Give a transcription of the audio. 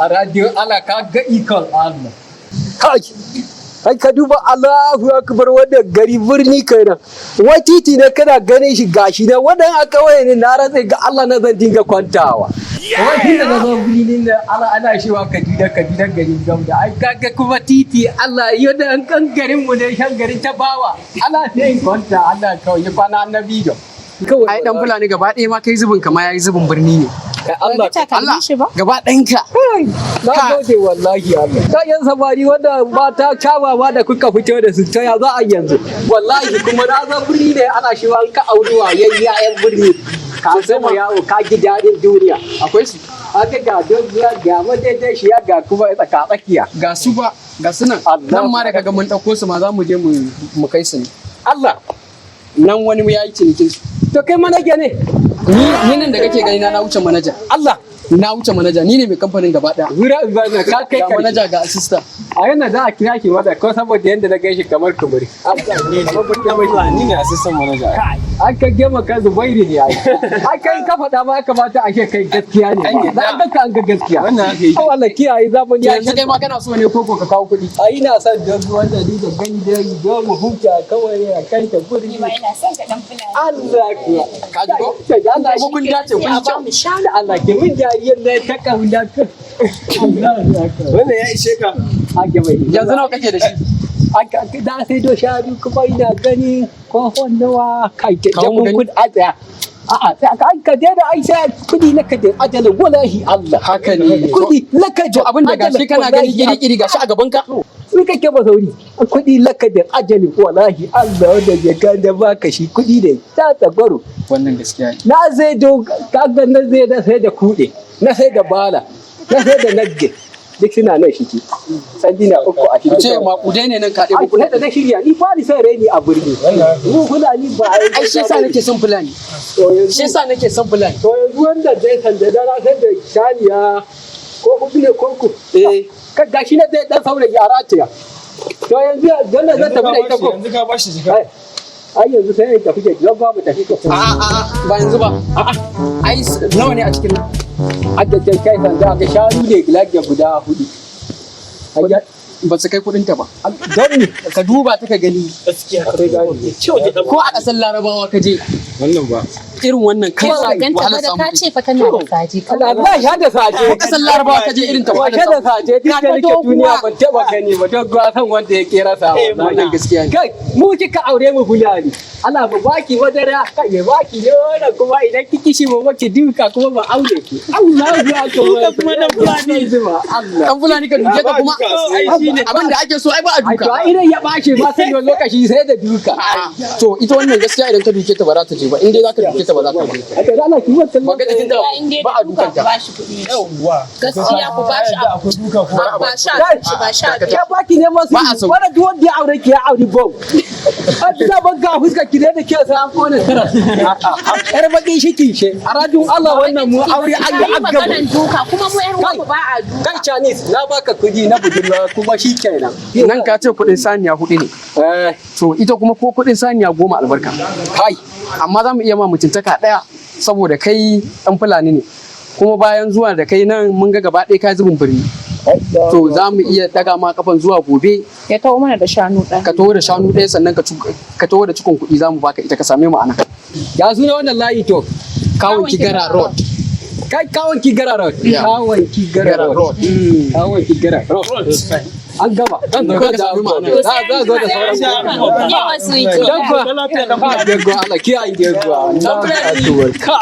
A radio Allah ka ga ikon Allah. Kai, kai, ka duba, Allahu akbar, wannan gari birni kenan. Wai titi ne kana ganin shi, gashi ne wannan a kawai ne. Na rantse ga Allah na zan dinga kwantawa. Wai tun da na zo birnin nan, Allah ana shiwa Kaduna, Kaduna garin Gamda. Ai kaga kuma titi, Allah, yadda an kan garin mu ne, shan garin Tabawa. Allah sai in kwanta, Allah kawai ya kwana annabi da. Kawai Ai dan Fulani, gaba ɗaya ma kai zubin kama yayi zubin birni ne. Kai Allah. Ba ga Allah shi ba? Gaba ɗayanka. Na gode wallahi Allah. Ka yan samari wanda mata kyawawa da kuka fito da su, ta ya za a yanzu? Wallahi kuma na zan birni ne, ana shi an ka auri wayayya yan birni. Ka zama yawo, ka ji daɗin duniya. Akwai su. Haka ga doguwa, ga madaidaiciya, ga kuma tsaka tsakiya. Ga su ba, ga su nan. Allah. Nan ma da kaga mun ɗauko su ma, za mu je mu kai su ne. Allah. Nan wani ya yi cinikin su. To kai manaja ne? Ni nan da kake gani na wuce manaja. Allah. Na wuce manaja, ni ne mai kamfanin gaba ɗaya. Wura ba na ka kai Ga karshe. manaja, ga assistant. A yana za a kira shi wanda ko saboda yanda na gaishe kamar kumuri. Ni ne assistant manager. An ka gema ka Zubairu ne ai. Ai kai ka faɗa ma ya kamata a ce kai gaskiya ne. Ba. An ga ka, an ga gaskiya. Wannan haka yake. Oh Allah kiyaye, zamani ya Yanzu kai ma kana so ne koko ka kawo kuɗi? Ai ina son dogo wanda ni da gani da don mu huta kawai a kai ta guri. Ni ma ina son ka, dan Fulani. Allah kuwa. Ka ji ko? Kai, Allah. Kuma kun dace, kun Sai a yi ba kyau. mu shanu. Allah ke min dariyar na ta kauna ka. Wannan ya ishe ka. Ake mai. Yanzu nawa kake da shi? Aka da sai do shanu kuma ina gani ko nawa kai ke Kawo mu gani. kun a tsaya. A'a, sai ka ka daina, ai sai kudi na ka da ajalin wallahi Allah. Haka ne. Kudi laka. To abin da gashi kana gani kiri-kiri gashi a gaban ka. Su kake ba sauri. Kudi laka da ajalin wallahi Allah, wanda ya ga da baka shi kudi ne ta tsagwaro. Wannan gaskiya ne. Na zai do kaga na zai na sai da kuɗe, na sai da bala, na sai da nagge. Duk suna nan shiki. Sandina uku a Ce cikin. maƙudai ne nan ka ɗebo Ai kuɗi. da na shirya, ni ba ni son raini a birni. Mu Fulani ba ai. Ai shi yasa nake son Fulani. To yanzu Shi yasa nake son Fulani. To yanzu wanda zai sanda da na sai da shaniya ko hudu ne ko ku. Eh. Ka gashi na zai dan saurayi a rataya. To yanzu dan zan tafi da ita ko. Yanzu ka bashi jika. Ai ai yanzu sai in tafi ke zan ba mu tafi ko. A'a a'a, ba yanzu ba. A'a. Ai nawa ne a cikin nan? Adda kai sanda ga shanu ne gilage guda hudu. Ba su kai kuɗin ta ba. Don ni Ka duba ta ka gani. Gaskiya. Akwai gani. Ko a ƙasar Larabawa ka je Wannan ba. irin wannan Kai kai ba ganta ba da ka ce fa tana da saje. Allah ya da saje. Ko ƙasar Larabawa ka je irin ta Washe wahalar da samu. saje duk da Ga ta nake duniya doguwa. ban taba gani ba, don gwa san wanda ya kera sa. Wannan gaskiya ne. Kai, mu kika aure mu Fulani. Allah ba baki madara, kai ya baki nono, kuma idan kiki shi mu maki duka kuma ba aure ki. Allah ya Duka kuma dan Fulani. Zuba Allah. Dan Fulani ka duke ta kuma Ba duka, ai shine. abin da ake so ai ba a Ai to duka. ai idan ya bace ma sai wani lokaci sai da duka. A'a, to ita wannan gaskiya idan ka duke ta ba za ta je ba, in dai za ka duke ta ba za ta ba. Ai to Allah ki wata. Ba ga jikin ta In dai ba a da duka dukan ku ta. ba shi kuɗi. Yawwa. Gaskiya ku ba shi abu. Akwai duka ko. Ba sha abinci ba sha abinci. Ya baki neman su. Ba a so. Wanda duk wanda ya aure ki ya aure bom. An da ban ga fuskar ki da ke sa an kone taras. Yar bakin shi she. A rajin Allah wannan mu aure an yi Ka yi an gama. maganan duka kuma mu ƴan uwanmu ba a duka. Kai Chinese, na baka kudi na budurwa kuma shi kenan. Nan ka ce kuɗin saniya huɗu ne. Eh, To ita kuma ko kuɗin saniya 10 albarka. Kai. Amma za mu iya ma mutuntaka ɗaya saboda kai ɗan Fulani ne. Kuma bayan zuwa da kai nan mun ga gaba ɗaya ka zubin birni. To za mu iya ɗaga ma kafan zuwa gobe. Ya taho mana da shanu ɗaya. Ka taho da shanu ɗaya, sannan ka taho da cikon kuɗi, za mu baka ita, ka same mu a nan. Ya suna wannan layi to? Kawun Kigara Road. Kai, Kawon Kigara Road. Yeah. Kawon Kigara Gara Road. Road. Kawon Kigara Road. An gama. Zan zo Ko ka da same mu a nan. za zo da sauran. Yawa sweetie. Dan kuwa. Ka dego Allah kiyaye dego. Allahu akbar. Ka.